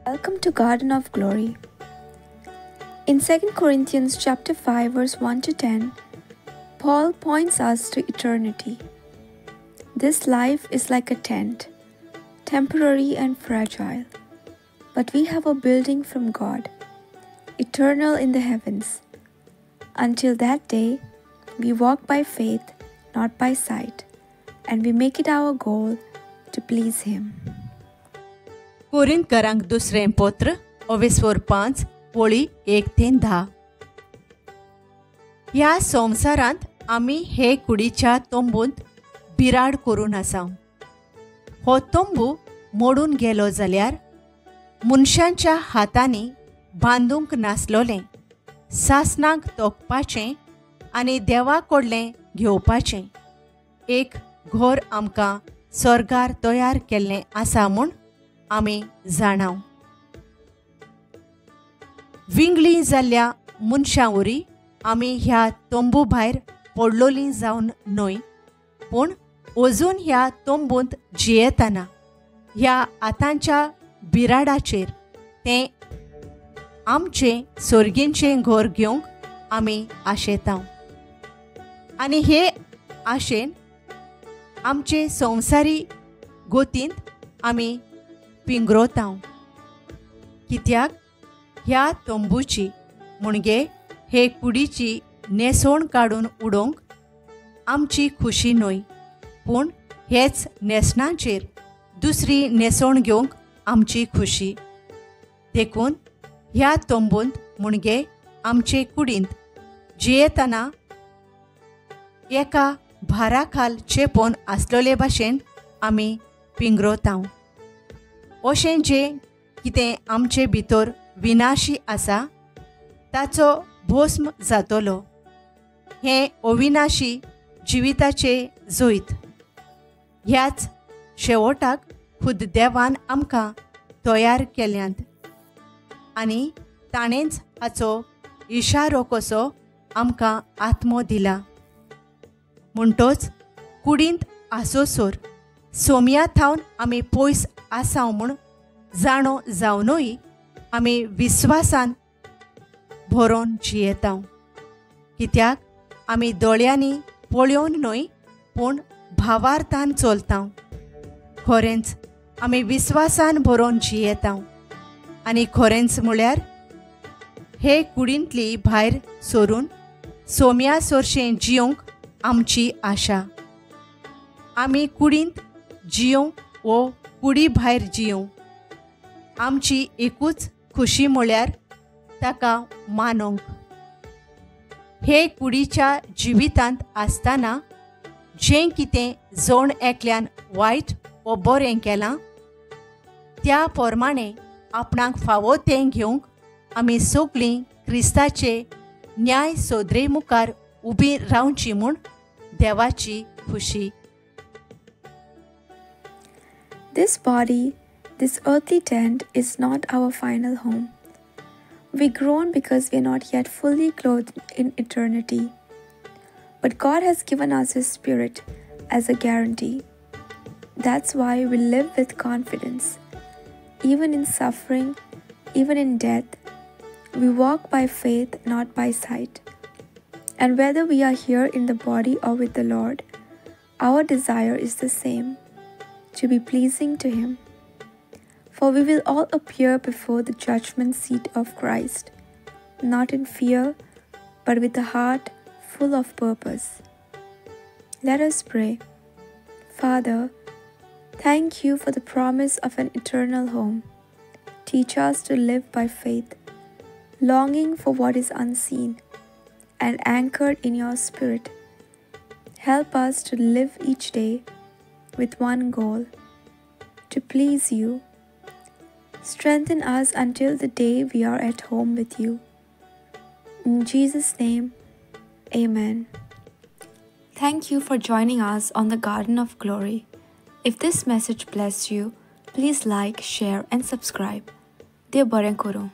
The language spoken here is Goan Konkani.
Welcome to Garden of Glory. In 2 Corinthians chapter 5 verse 1 to 10, Paul points us to eternity. This life is like a tent, temporary and fragile, but we have a building from God, eternal in the heavens. Until that day, we walk by faith, not by sight, and we make it our goal to please Him. कोरिंतकरांक दुसरें पत्र ओवेस्वर 5 ओळी 1 ते 10. ह्या संवसारांत आमी हे कुडीच्या तंबूंत बिराड करून आसा. हो तंबू मोडून गेलो जाल्यार मनशांच्या हातांनी बांदूंक नासलोलें सासणाक तोखपाचें आनी देवा कडलें घेवपाचें एक घर आमकां स्वर्गार तयार केल्लें आसा म्हूण आमी जाणाव. विंगळी जाल्ल्या मनशां वरी आमी ह्या तंबू भायर पडलोलीं जावन न्हय, पूण अजून ह्या तंबूंत जियेतना ह्या आतांच्या बिराडाचेर तें आमचें सोर्गींचें घर घेवंक आमी आशेता. आनी हे आशेन आमचे संवसारी गोतींत आमी पिंगरोता. कित्याक ह्या तंबूची म्हणजे हे कुडीची न्हेसवण काडून उडोवंक आमची खुशी न्हय, पूण हेच न्हेसणाचेर दुसरी न्हेसवण घेवंक आमची खुशी. देखून ह्या तंबूंत म्हणजे आमचे कुडींत जियेतना एका भाराखाल चेपोन आसलोले भाशेन आमी पिंगरोता. अशें जें कितें आमचे भितर विनाशी आसा ताचो भस्म जातलो. हें अविनाशी जिविताचें जैत ह्याच शेवटाक खुद देवान आमकां तयार केल्यांत आनी ताणेंच हाचो इशारो कसो आमकां आत्मो दिला. म्हणटोच कुडींत आसोसोर सोम्या थावन आमी पयस आसा म्हूण जाणो जावनूय आमी विस्वासान भरोन जियेता. कित्याक आमी दोळ्यांनी पळोवन न्हय, पूण भावार्थान चलता. खरेंच आमी विस्वासान भरोन जियेता. आनी खरेंच म्हळ्यार हे कुडींतली भायर सरून सोम्या सोरशें जियोंक आमची आशा. आमी कुडींत जियों वो कुडी भायर जियों, आमची एकूच खुशी म्हळ्यार ताका मानोंक. हे कुडीच्या जिवितांत आसतना जें कितें जण एकल्यान वायट वो बरें केलां त्या प्रमाणें आपणाक फावो तें घेवंक आमी सगळीं क्रिस्ताचे न्याय सोदरे मुखार उबी रावची म्हूण देवाची खुशी. This body, this earthly tent is not our final home. We groan because we are not yet fully clothed in eternity. But God has given us His Spirit as a guarantee. That's why we live with confidence. Even in suffering, even in death, we walk by faith, not by sight. And whether we are here in the body or with the Lord, our desire is the same, to be pleasing to Him. For we will all appear before the judgment seat of Christ, not in fear, but with a heart full of purpose. Let us pray. Father, thank you for the promise of an eternal home. Teach us to live by faith, longing for what is unseen, and anchored in your Spirit. Help us to live each day with one goal, to please you. Strengthen us until the day we are at home with you. In Jesus' name, amen. Thank you for joining us on the Garden of Glory. If this message blessed you, please like, share and subscribe. Dev bareng karo.